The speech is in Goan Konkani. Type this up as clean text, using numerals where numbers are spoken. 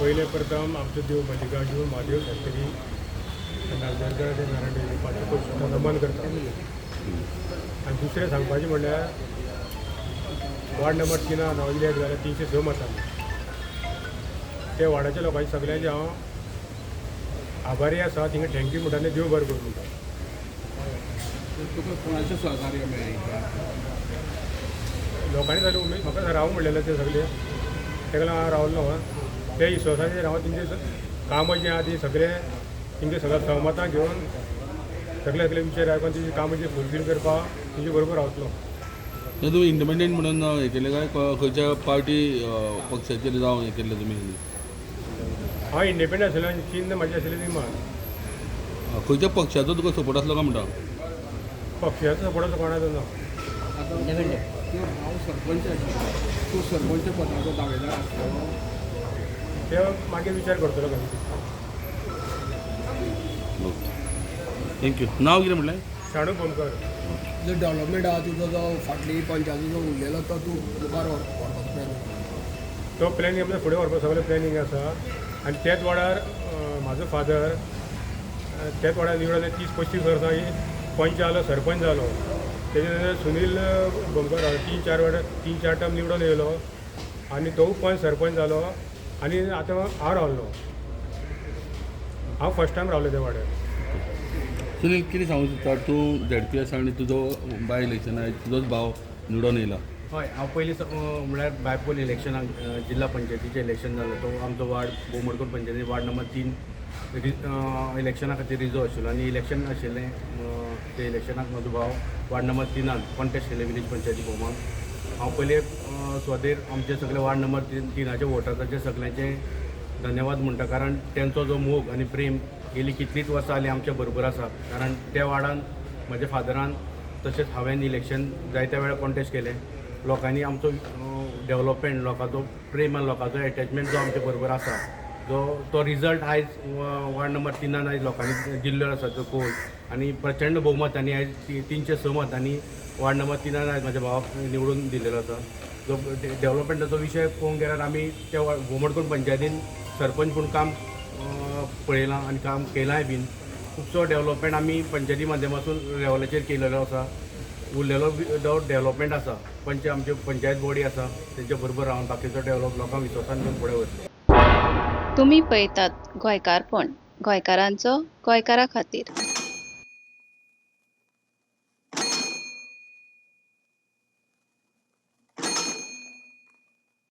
पयलें प्रथम आमचो देव मल्लिकार्जून म्हादेव शास्त्री नागदरकर ते नारायण पाचशे सुद्दां नमन करता. आनी दुसरें सांगपाचें म्हणल्यार वार्ड नंबर तिनान हांव इलेक्ट जालें 306 मतांनी. त्या वार्डाच्या लोकांचे सगळ्यांचे हांव आभारी आसा. थिंगा thank you म्हणटा आनी देव बरें करूं म्हणटा. तुका कोणाचें सहकार्य मेळ्ळें? लोकांनी जालें उमेद म्हाका राव म्हणलेलें ते सगळे, ताका लागून हांव रावलो. ते विश्वासाचेर हांव तेंचे कामां जीं आहा तीं सगळे तेंचे सगळ्या सहमतां घेवन सगळे सगळे विचार आयकून तेजी कामां जी फुलफील करपाक तेंचे बरोबर रावतलो. तर तुमी इंडिपेंडंट म्हणून हें केलें काय खंयच्या पार्टी पक्षाचेर जावन हें केल्लें तुमी? हांव इंडिपेंडंट आशिल्लो आनी चिन्न म्हाजें आशिल्लें विमान. खंयच्या पक्षाचो तुका सपोर्ट आसलो काय म्हणटा? पक्षाचो सपोर्ट कोणाचो ना. आतां तुजो भाव सरपंच आशिल्लो, तूं सरपंच पदाचो दावेदार आसतलो? ते मागीर विचार करतलो कशें. Okay, thank you. नांव कितें म्हणलें? शाणू भोमकर. जो डेव्हलपमेंट आहा तुजो, जो फाटली पंचायतीचो उरलेलो, तो तूं मुखार व्हरपाचो प्लॅन? तो प्लॅनिंग आमचो फुडें व्हरपाक सगळें प्लॅनिंग आसा आनी त्याच वाड्यार म्हाजो फादर त्याच वाड्यार निवडून 30-35 वर्सां ही पंच जालो, सरपंच जालो. तेजे नंतर सुनील भोमकर तीन चार वाड्यार 3-4 टर्म निवडून येयलो आनी तोवूय पंच सरपंच जालो आनी आतां हांव रावलो. हांव फर्स्ट टायम रावलो त्या वाड्यार. सुनील, कितें सांगूंक सोदता? तूं झेडपी आसा आनी तुजो बाय इलेक्शन आहा, तुजोच भाव निवडून येयला. हय, हांव पयलीं म्हळ्यार बायपोल इलेक्शनाक, जिल्हा पंचायतीचें इलेक्शन जालें, तो आमचो वार्ड भोमडकोट पंचायती वार्ड नंबर 3 इलेक्शना खातीर रिजर्व आशिल्लो आनी इलेक्शन आशिल्लें. ते इलेक्शनाक म्हजो भाव वार्ड नंबर तिनान कॉन्टेस्ट केले विलेज पंचायती भोवमान. हांव पयले सुवातेर आमचे सगळे वार्ड नंबर तिनाचे वोटर्साचे सगळ्यांचे धन्यवाद म्हणटा, कारण तेंचो जो मोग आनी प्रेम गेली कितलींच वर्सां जालीं आमच्या बरोबर आसा. कारण त्या वार्डान म्हज्या फादरान तशेंच हांवें इलेक्शन जायत्या वेळार कॉन्टेस्ट केलें. लोकांनी आमचो डेवलपमेंट, लोकांचो प्रेम आनी लोकांचो एटॅचमेंट जो आमच्या बरोबर आसा, जो तो रिजल्ट आयज वार्ड नंबर तिनान आयज लोकांनी दिल्लो आसा तो कोल आनी प्रचंड भोवमतांनी आयज 306 मतांनी वार्ड नंबर तिनान आयज म्हाज्या भावाक निवडून दिलेलो आसा. जो डेवलपमेंटाचो विशय पळोवंक गेल्यार आमी त्या भोमडकोण पंचायतीन सरपंच म्हूण काम पळयलां आनी काम केलांय बीन. खुबसो डेवलपमेंट आमी पंचायती माध्यमातून लेवलाचेर केलेलो आसा. उरलेलो जो डेवलपमेंट आसा, पंच आमच्यो पंचायत बॉडी आसा, तेंच्या बरोबर रावन बाकीचो डेवलप लोकांक विश्वासान घेवन फुडें वतलो. तुमी पळयतात गोंयकारपण, गोंयकारांचो गोंयकारा खातीर.